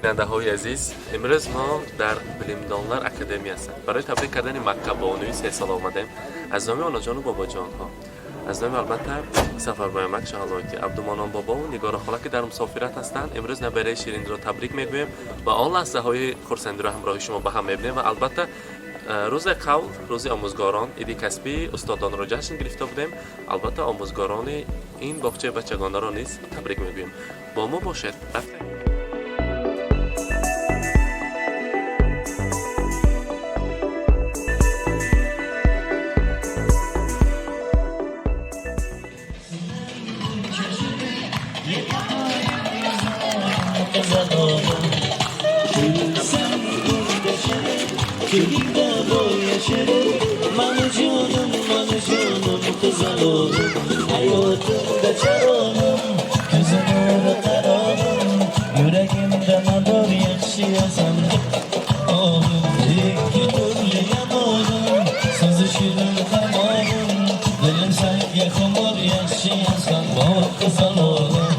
Бинандаҳои азиз, имрӯз мо дар Билимдонлар академиясем. Барои табрик кардани Маккабонуи сесола омадем. Аз номи онаҷону бобоҷонҳо, аз номи, албатта, Сафарбоямак, Шаҳлоки, Абдумонон бобову Нигора хола, ки дар мусофират ҳастанд, имрӯз набераи ширинро табрик мегӯем ва он лаҳзаҳои хурсандиро ҳамроҳи шумо ба ҳам мебинем. Ва албатта, рӯзе қавл, рӯзи омӯзгорон, иди касбии устодонро ҷашн гирифта будем. Албатта, омӯзгорони ин боғчаи бачагонаро низ табрик мегӯем. Бо мо бошед, рафтем. Kimde boy yaşarım. Mani jonim, mani jonim, qizalog'im, hayotimda charog'im, ko'zi nuri qarog'im, yuragimda mador yaxshi yozam. Ikki turli yamonim, so'zi shirin hamog'im, dilim sanga xumor, yaxshi yozam, voy qizalog'im.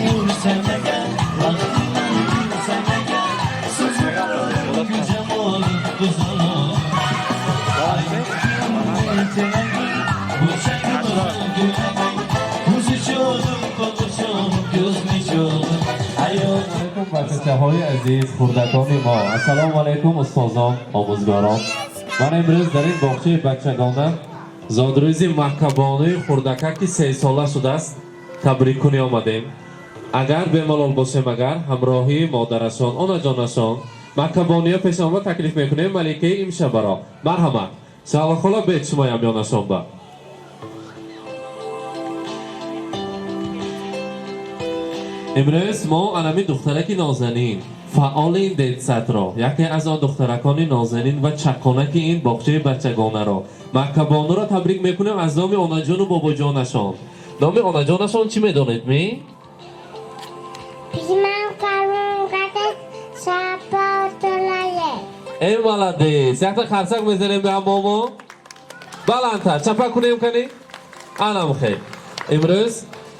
Yursam agar, vaqtimdan kulsam agar, so'zi jamolim, qizalog'im. Ko'zi cho'g'im, ko'zi cho'g'im, ko'zni cho'g'im, hayot. Алайкум, бачачаҳои азиз, хурдакони мо. Ассалому алайкум, устозон, омӯзгорон. Ман имрӯз дар ин боғчаи бачагона зодрӯзи Маҳкабонуи хурдакак, ки сесола шудааст, табриккунӣ омадем. Агар бемалол бошем, агар ҳамроҳии модарашон, онаҷонашон, Маҳкабонуя пеш омад, таклиф мекунем маликаи имшабаро. Марҳамат, Шаҳлохола, бед шумоям ёнашон ба. Имрӯз мо анами духтараки нозанин, фаъоли ин детсадро, яке аз он духтаракони нозанин ва чаққонаки ин боғчаи бачагонаро, Маҳкабонуро табрик мекунем аз номи онаҷону бобоҷонашон. Номи онаҷонашон чӣ медонед ми? Письмам калон Сапар. Э, молодец! Якта қарсак мезанем ба ҳамомо, баландтар чапа кунем. Кани, анам хел. Имрӯз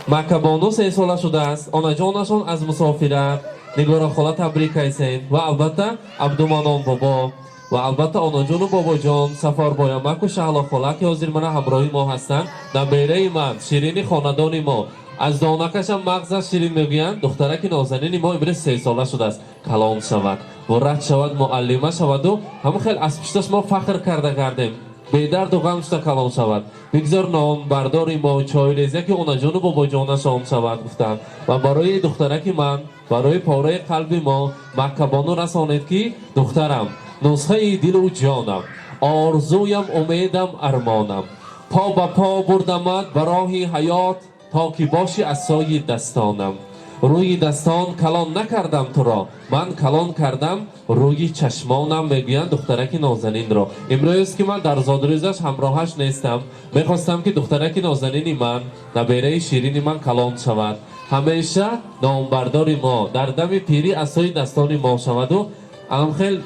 Маҳкабону сесола шудааст. Онаҷонашон аз мусофират, Нигора хола, табрик кайсен ва албатта Абдуманон бобо ва албатта онаҷону бобоҷон, Сафарбоямаку Шаҳло хола, ки ҳозир мана ҳамроҳи мо ҳастанд. Набераи ман, ширини хонадони мо, аз донакашам мағзаш ширин мегӯянд. Духтараки нозанини мо имрӯз сесола шудааст. Калон шавад, вурат шавад, муаллима шаваду ҳамон хел аз пушташ мо фахр карда гардем, бедарду ғам шуда калон шавад. Бигзор нонбардори мо, чойрезаки онаҷону бобоҷонашон шавад, гуфтанд. Ва барои духтараки ман, барои пораи қалби мо Маҳкабону расонед, ки духтарам, нусхаи дилу ҷонам, орзуям, умедам, армонам, по ба по бурдамад ба роҳи ҳаёт, то ки боши асои дастонам. Рӯи дастон калон накардам туро, ман калон кардам рӯи чашмонам, мегӯянд духтараки нозанинро. Имрӯз ки ман дар зодрӯзаш ҳамроҳаш нестам, мехостам, ки духтараки нозанини ман, набераи ширини ман калон шавад, ҳамеша номбардори мо, дар дами пирӣ асои дастони мо шаваду амхел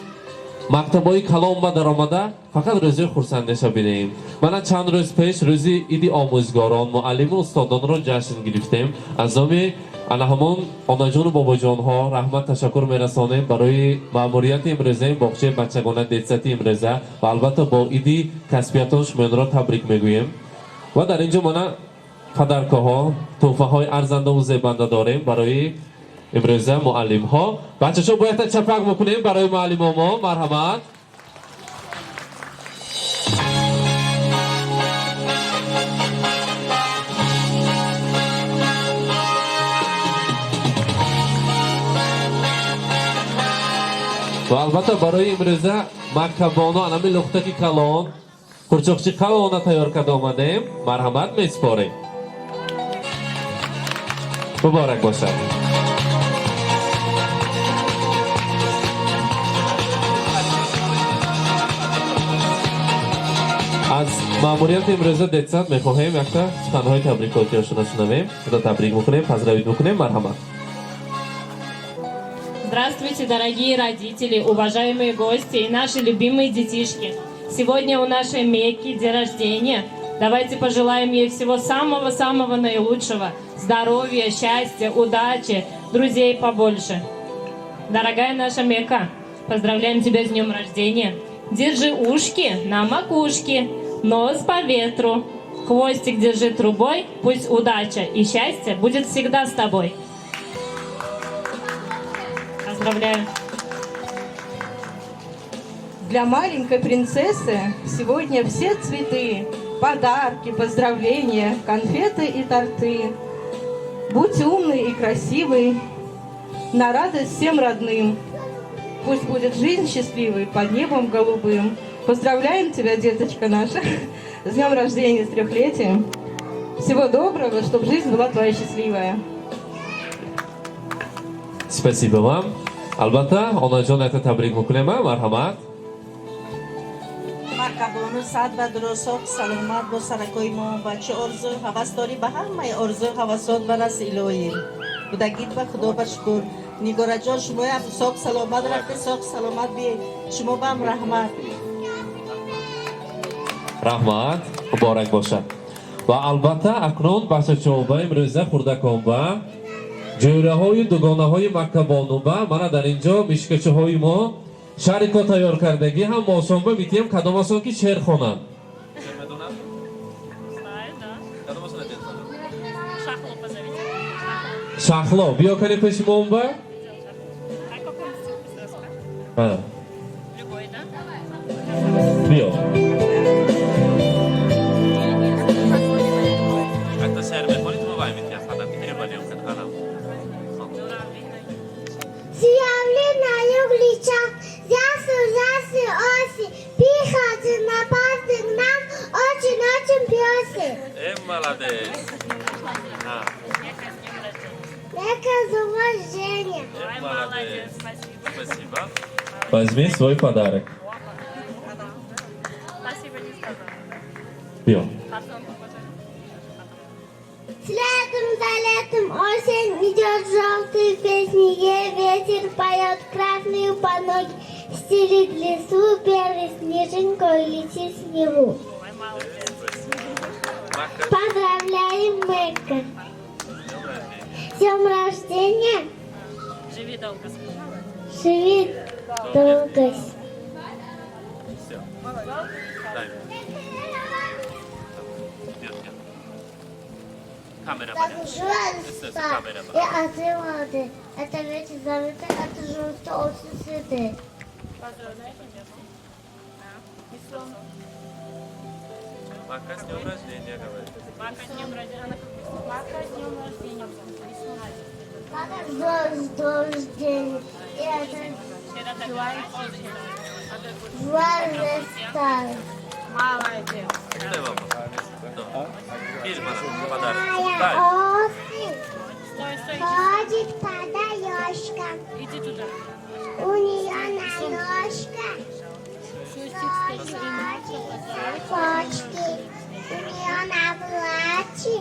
мактабҳои калон ба даромада фақат рӯзои хурсандеша бинем. Мана чанд рӯз пеш рӯзи иди омӯзгорон, муаллиму устодонро ҷашн гирифтем. Аз номи ана ҳамон онаҷону бобоҷонҳо раҳмат, ташаккур мерасонем барои маъмурияти имрӯзаи боғчаи бачагона, детсади имрӯза, ва албатта бо иди касбиятон шумоёнро табрик мегӯем. Ва дар ин ҷо мана подаркаҳо, тӯҳфаҳои арзандаву зебанда дорем барои имрӯза муаллимҳо. Бачачо, бояд чапак мекунем барои муаллимо мо. Марҳамат. Ва албатта барои имрӯза Маҳкабону анами лухтаки калон, қурчоқчи калона тайёр карда омадем. Марҳамат, месупорем. Муборак бошад. Аз маъмурияти имрӯза детсад мехоҳем якта суханҳои табрикотиёшона шунавем. Худо табрик мекунем, поздравить мекунем. Марҳамат. Здравствуйте, дорогие родители, уважаемые гости и наши любимые детишки. Сегодня у нашей Мекки день рождения. Давайте пожелаем ей всего самого-самого наилучшего. Здоровья, счастья, удачи, друзей побольше. Дорогая наша Мека, поздравляем тебя с днем рождения. Держи ушки на макушке, нос по ветру. Хвостик держи трубой, пусть удача и счастье будет всегда с тобой. Поздравляю. Для маленькой принцессы сегодня все цветы, подарки, поздравления, конфеты и торты. Будь умной и красивой, на радость всем родным. Пусть будет жизнь счастливой под небом голубым. Поздравляем тебя, деточка наша, с днем рождения, с трехлетием. Всего доброго, чтобы жизнь была твоя счастливая. Спасибо вам. Албатта, онаҷон, якта табрик мекунем, марҳамат. Маккабону саҳат ва дуросоқ саломат бо саракои мо. Ба чӣ орзу ҳавас дорӣ, ба ҳамаи орзу ҳавасот барас, илоҳӣ. Будагит ба Худо ба шукр. Нигораҷон, шумоям соқ саломат рафте, соқ саломат биед, шумо баам раҳмат. Раҳмат, муборак бошад. Ва албатта, акнун бачачоба, имрӯза хурдаконба, ҷӯраҳою дугонаҳои Маккабонуба, мана дар ин ҷо мишкачаҳои мо шарико тайёр кардагӣ ҳам осонба митием. Кадомасон ки шеър хонанд? Знаю, да. Кадомасон шеър хонанд? Шахло позовите. Шахло, биё кани пеши моонба. А какой стих пусть расскажет? Ана, Любой, да? биё. Якта шеър мехонӣ, ту вай митиям подарки мебарем. Ана. Земли на юг летят, ясы, ясы, оси, приходи на праздник нам очень-очень пёси. Э, молодец. А, Мека, зовут Женя. э, молодец. Спасибо. Спасибо. Возьми свой подарок. Спасибо, не сказала. Биё. Потом покажу. Следом за летом осень идет желтые песни, ей ветер поет красную по ноги, стелит лесу, первый снежинкой летит с небу. Ой, молодец. Макка, Поздравляем, Мекка! С днем рождения! Живи долго. Живи долго! Всё. Дай. Биё, биё. Камера моя. Закружила и открыла. Это ветер заметы, это желтые осень цветы. Поздравляю тебя. Макка, с днем рождения, говорит. Мака, с днем рождения. Она какой стих? Мака, с днем рождения. С рождения. И это возрастает. Молодец. Дай, папа. Бир, мана, подарок. Моя Дай. осень Стой, стой, иди. ходит подаешка. Иди туда. У нее на ножках сапожки. У нее на платье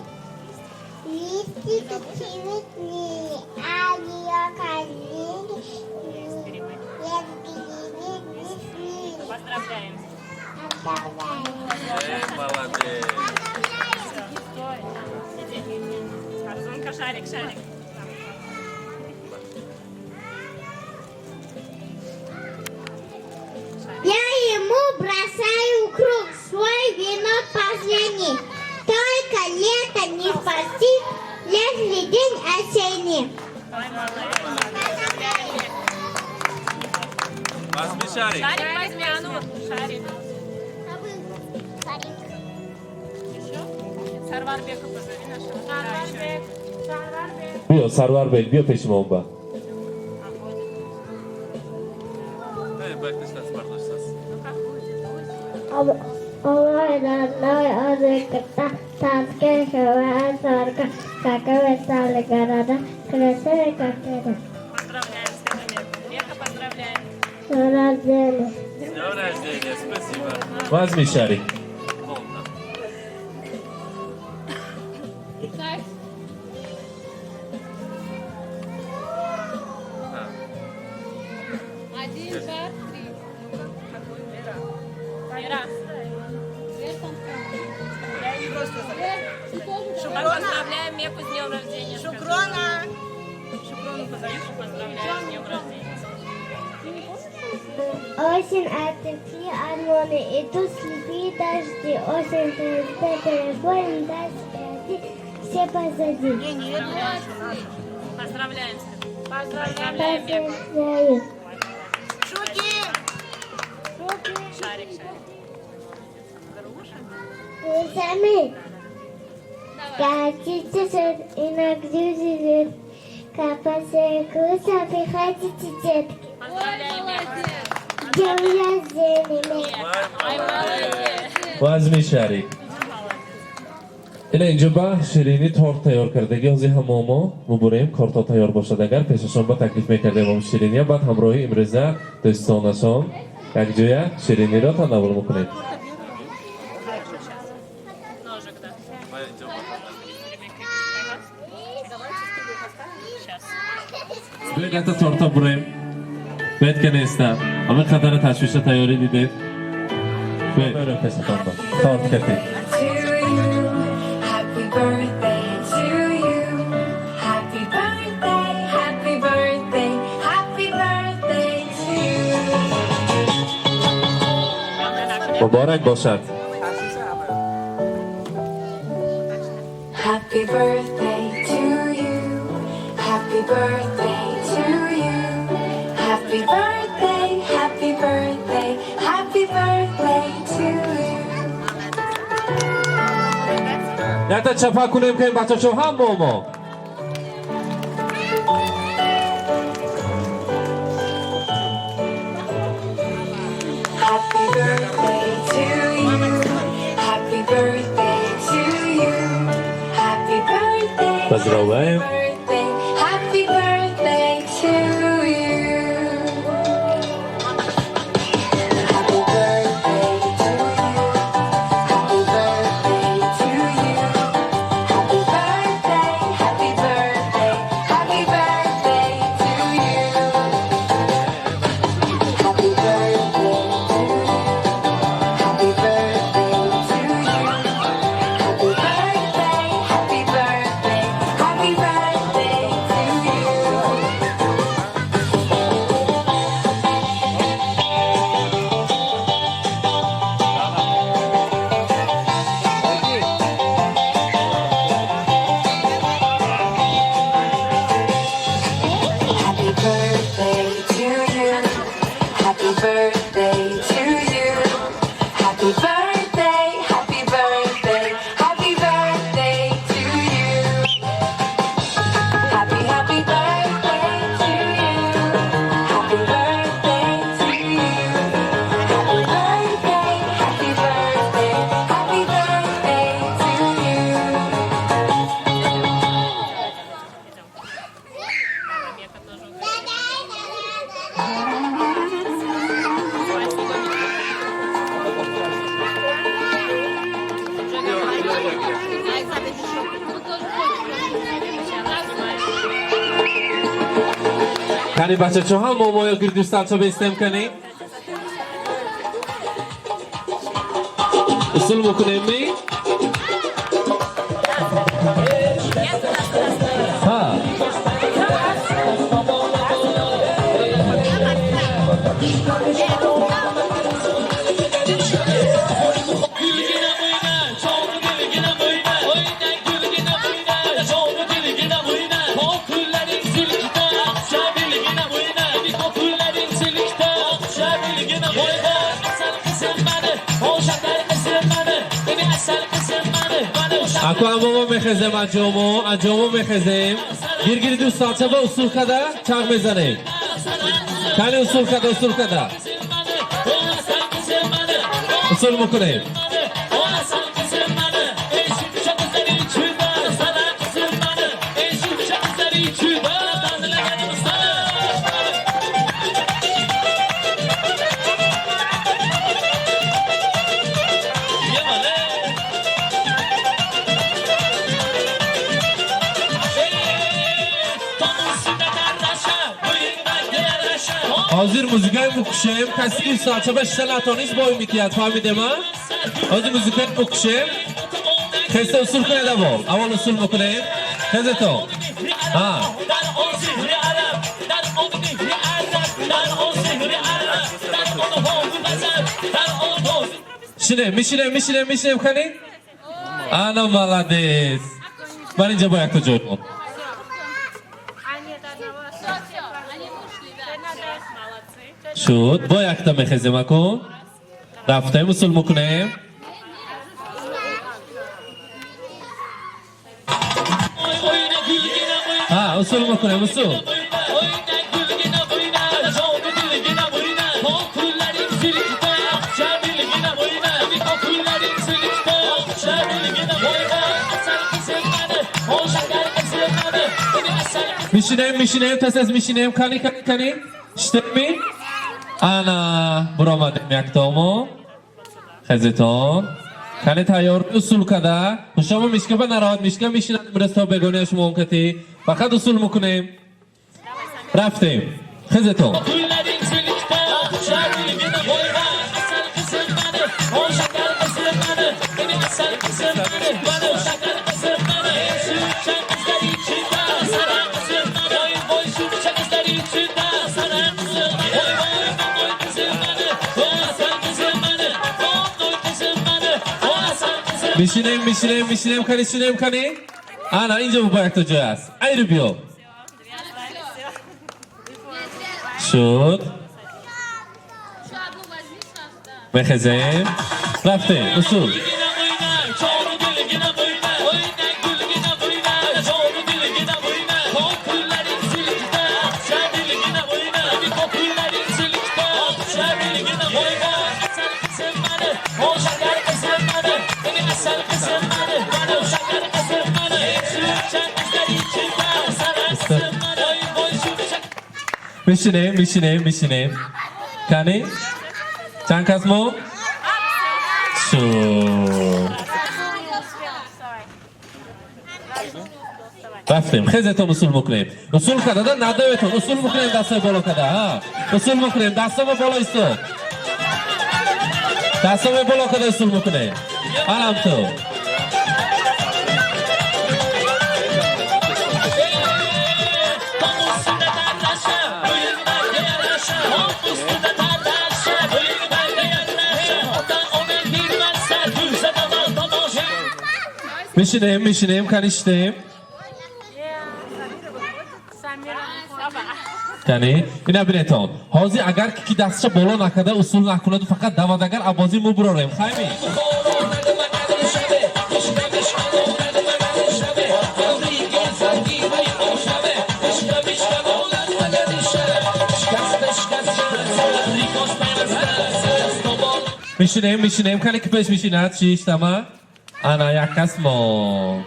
листики цветные, а ее колени нет глины не снили. Поздравляем. Поздравляем. Э, молодец. Стой. Иди. Арзунка, шарик, шарик. Там. Я ему бросаю круг свой венок последний. Только лето не спасти, если день осенний. Ой, молодец. Возьми шарик. Шарик возьми, а ну, шарик. Еще? Сарварбека позови нашего. Сарварбек. Сарварбек. Биё, Сарварбек, биё пеши моонба. Э, бак, ты сейчас бардоштас. Ну как будет? Ой, родной озерка, сорка, каковы стали города, красивые как это. Поздравляем, скажи Меку. Мека, поздравляем. С рождения. С днем рождения, спасибо. Возьми шарик. Вон там. Так. А. Один, два, три. Ну-ка, какой? Мира. Мира. Поздравляем Меку с днем рождения. Шукрона! Поздравляем с днем рождения. Осень, отопи аноны, идут слепые дожди. Осень, дорогой, даст все позади. Поздравляем. Поздравляем Меку. Поздравляю. Шуки! Шарик, шарик. Вы сами катите и на грузи капаться круса, приходите, детки. Поздравляем Меку. Днем рождения. Ай, молодец. Возьми шарик. Ина инҷо ба ширинӣ торт тайёр кардагӣ ҳозир ҳамо мо мубурем корто тайёр бошад агар пешашон ба таклиф мекардем ом шириния баъд ҳамроҳи имрӯза дӯстонашон якҷоя шириниро танаввул мекунем. Ножик, да. Сейчас. Биёед якта торта бурем. Бед ка неста. Ҳамин қадара ташвиша тайёрӣ дидед. Биёед пешатон ба. Торт кардед. To you. Happy birthday to you. Happy birthday, happy birthday, happy birthday to you. Муборак бошад. Happy birthday to you. Happy birthday to you. Happy birthday, happy birthday, happy birthday to you. Якта чапа кунем ки бачачо ҳамо мо. Happy birthday to you. Happy birthday to you. Happy birthday. Поздравляем. Birthday. Happy birthday to you. Happy birthday to you. Happy birthday to you. Happy birthday, happy birthday, happy birthday to you. Happy birthday to you. Happy birthday to you. Happy birthday, happy birthday, happy birthday to you. Happy birthday to you. Happy birthday to you. Happy birthday, happy birthday, happy birthday to you. Happy, happy birthday to you. Happy birthday to you. Happy birthday, happy birthday, happy birthday to you. Мека тоже угостит. Спасибо, Мека. Сейчас снимаем. Кани бачачо ҳамо мо ё гирди усталча бестем кани. Усул мекунем ми? Ҳа. Ако ҳамо мехезем аҷомо, аҷомо мехезем. Гиргири усталча ба усул када чарх мезанем. Кани усул када, усул када. Усул мекунем. Ҳозир музикаи мукушем, каси ки усталча ба шиша натонист бой метиҳад, фаҳмидем, а? Ҳозир музикаи мукушем. Хеста усул кунед аввал. Аввал усул мекунем. Хезетон. Ҳа. Мешинем, мешинем, мешинем, мешинем, кани? Ана молодец. Бар инҷа бо якта ҷой мон. Шуд. Бо якта мехезем акун. Рафтем, усул мекунем. Ҳа, усул мекунем, усул. Мешинем, мешинем, тез тез мешинем. Кани, кани, кани. Штеми? Ана, буромадем яктомо. Хезетон. Кани тайёр усул када. Шумо мишка ба нароҳат мишка мешинад имрӯз то бегония шумо онкати. Фақат усул мекунем. Рафтем. Хезетон. Мешинем, мешинем, мешинем, кани, шинем, кани. Ана, инҷо бо якта ҷой аст. Айру биё. Шуд. Мехезем. Рафтем. Усул. Мешинем, мешинем, мешинем. Кани? Чанд кас мо? Шуд. Рафтем. Хезетон усул мекунем. Усул кардада надоветон. Усул мекунем дастҳои боло када. Ҳа. Усул мекунем. Дастҳомо боло истод. Дастҳомо боло када усул мекунем. Анам ту. Мешинем, мешинем, кани шитем. Кани? Ина бинетон. Ҳозир агар ки дастша боло накарда усул накунаду фақат давад агар абозӣ мубурорем. Хайми? Мешинем, мешинем, кани ки пеш мешинад, шиштама? Ана як кас мо.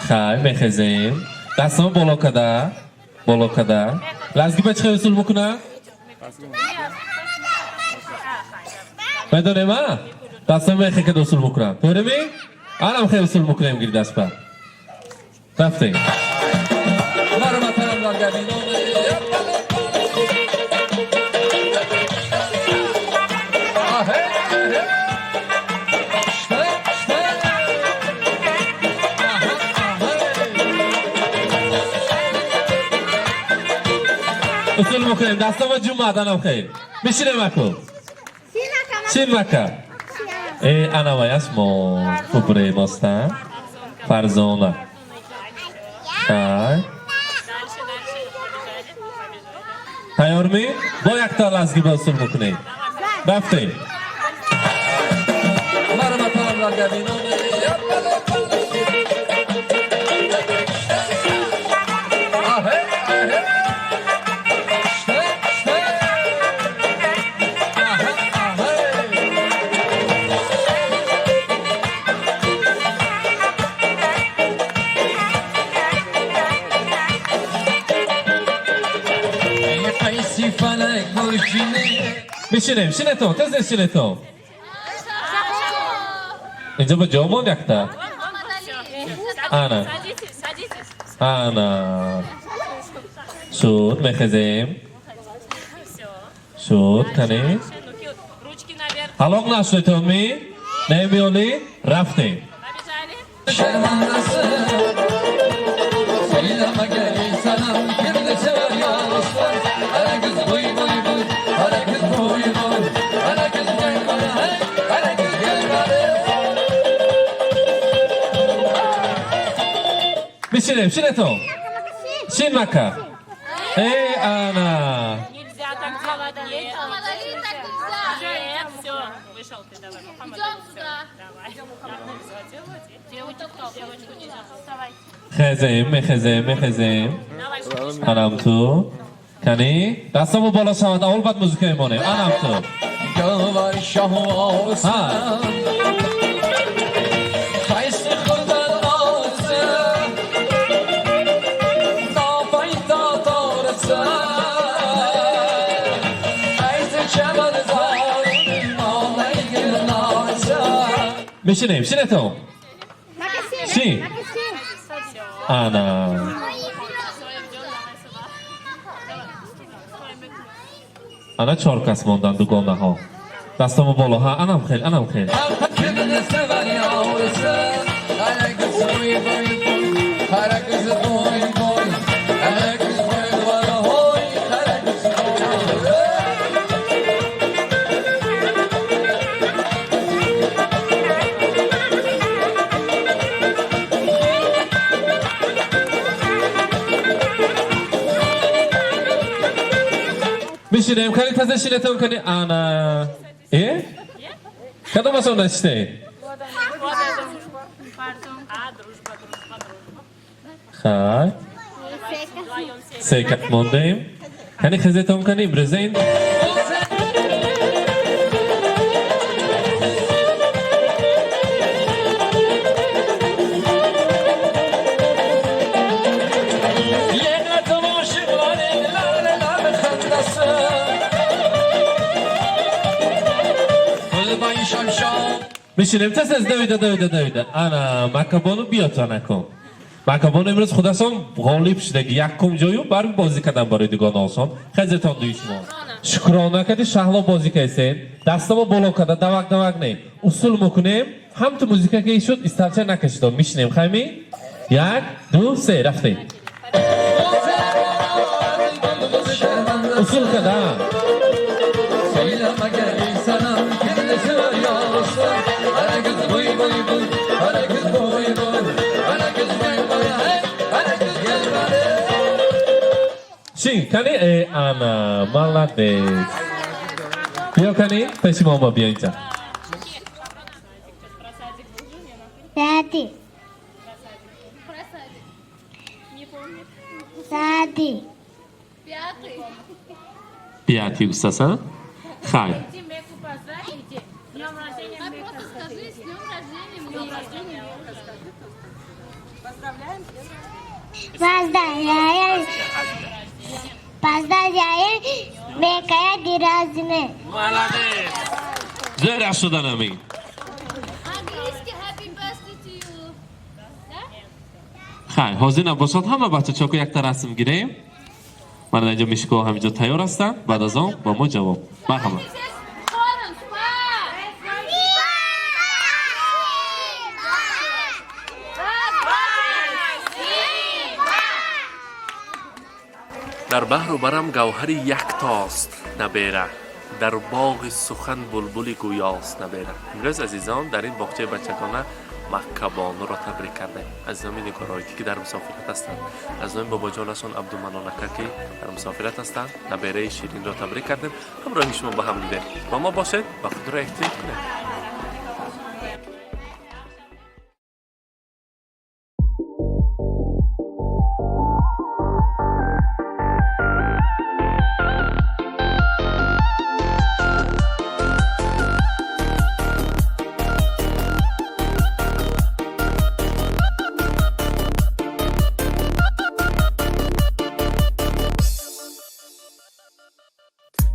Хай, мехезем. Дастмо боло када. Боло када. Лазги ба чӣ хел усул мекунад? Медонем, а? Дастмо мехе када усул мекунад. Тоъреми? Анам хел усул мекунем гири дастпа. Рафтем. Усул мекунем. Дастомо ҷумъат анам хел. Мешинем аку. Шин мака. Э, анаваяш мо кубре моста. Фарзона. Хай. Тайёр ми? Бо якта лазги ба усул мекунем. Рафтем. Мешинем, шинетон, тез тез шинетон. Инҷа ба ҷо монд якта. Ана. Ана. Шуд, мехезем. Шуд, кани? Ҳалок нашудетон ми? Немиёли? Рафтем. Şermandası Söyleme gel sanam Kimdi sever yarısı. Hele kız buy buy buy, hele kız buy buy, hele kız gel bana, hey, hele kız gel bana. Бишинем, шинетон. Шин, Мака. Эй, ана. Нельзя так делать, нет. Нет, все, вышел ты, давай. Мухаммад, всё, давай. Нельзя делать. Девочку, девочку нельзя. Вставай. Хезем, мехезем, мехезем. Давай. Анам ту. Кани? Дастамон боло шавад, аввал баъд музыка мемонем. Анам ту. Gövher şahı. Ha. Qaysi xurdan olsa, nopaydo to'risa, qaysi chamanzorning olaygi nolisa. Мешинем, шинетон. Шин. Ана. Ана, чор кас мондан, дугонаҳо. Дастомо боло, ҳа, анам хел, анам хел. Kimni sevar yavrisi? Qara qiz bo'y bo'y bo'y, qara qiz bo'y bo'y, qara qiz bo'y bo'y hoy, qara qiz bo'y. Мешинем, кани, таза шинетон, кани, ана. Э? Кадомашон нашистед? А, дружба, дружба, дружба. Хай. Се кас мондем. Кани, хезетон, кани, имрӯза ин Yig'latib oshiqlarning lab xandasi. Gulbay shom shom. Мешинем, тез, тез, давида, давида, давида. Ана, Макабону, биё, накун. Макабону имрӯз худашон ғолиб шудаги, якум ҷою бар бозӣ кардан барои дугонаошон. Хезетон, дуи шумо. Шукрона кади Шаҳло бозӣ кайсен. Дастомо боло карда, давак давак не. Усул мекунем, ҳам ту музыка ки шуд, исталча накашидон. Мишинем, хайми? Як, ду, се, рафтем. Усул карда. Söyleme gel sanam kimni sevar yarısı. Qara qiz bo'y bo'y bo'y, qara qiz bo'y bo'y, qara qiz gel bana, hey, qara qiz gel bana. Шин, кани, э, ана, молодец. Биё, кани, пеши момо биё инҷа. Пятый. Пятый. Пятый устаса? Хай. Меку поздравите. Днем рождения, Мека. Просто скажи, с днем рождения, с днем рождения. Поздравляем. Поздравляем. Мекая день рождения. Молодец. Зӯра шудан ами. Английский happy birthday to you. Да? Хай, ҳозир набошад, ҳама бачачоко якта расм гирем. Ман инҷо мишко ҳаминҷо тайёр ҳастанд. Баъд аз он ба мо ҷавоб. Марҳамат. Все с хором, спа! Раз, два, три, Дар баҳру барам гавҳари яктост набера, дар боғи сухан булбули гӯёст набера. Имрӯз, азизон, дар ин боғчаи бачагона Маккабонуро табрик кардаем аз номи Нигороидӣ, ки дар мусофират ҳастанд, аз номи бобоҷонашон Абдуманон ака, ки дар мусофират ҳастанд. Набераи ширинро табрик кардем, ҳамроҳи шумо ба ҳам дидем. Бо мо бошед ва худро эҳтиёт кунед.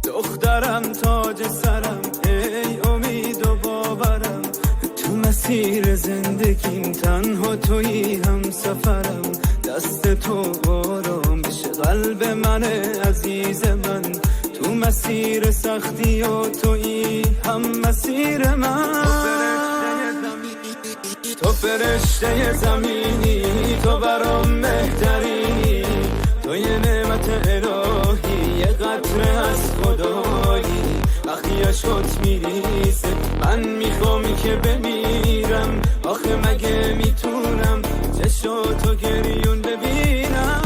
دخترم، تاج سرم، ای امید و باورم، تو مسیر زندگیم تنها تویی هم سفرم. دست تو آرامش قلب من، عزیز من، تو مسیر سختی و تویی هم مسیر من. تو فرشته زمینی، تو برام بهترینی، تو یه نعمت الهی، یه قطره از خدایی. وقتی عشقات میریزه من میخوام که بمیرم، آخه مگه میتونم چشاتو گریون ببینم؟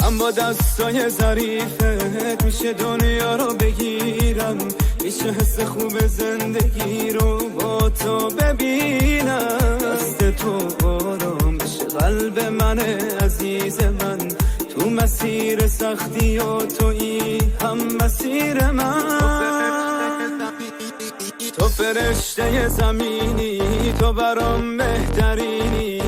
من با دستای ظریفت میشه دنیا رو بگیرم، میشه حس خوب زندگی رو با تو ببینم. دست تو آرام بشه قلب من، عزیز من، تو مسیر سختی و تویی هم مسیر من. تو فرشته زمینی، تو برام بهترینی،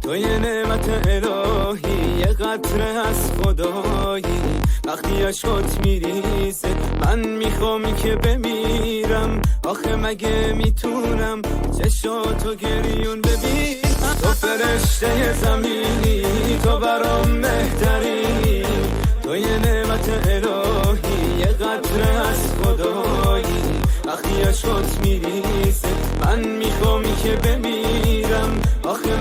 تو یه نعمت الهی، یه قطره از خدایی. وقتی عشقات میریزه من میخوام که بمیرم، آخه مگه میتونم چشاتو گریون ببینم؟ تو فرشته زمینی، تو برام بهترینی، تو یه نعمت الهی، یه قطره از خدایی. وقتی عشقات میریزه من میخوام که بمیرم، آخه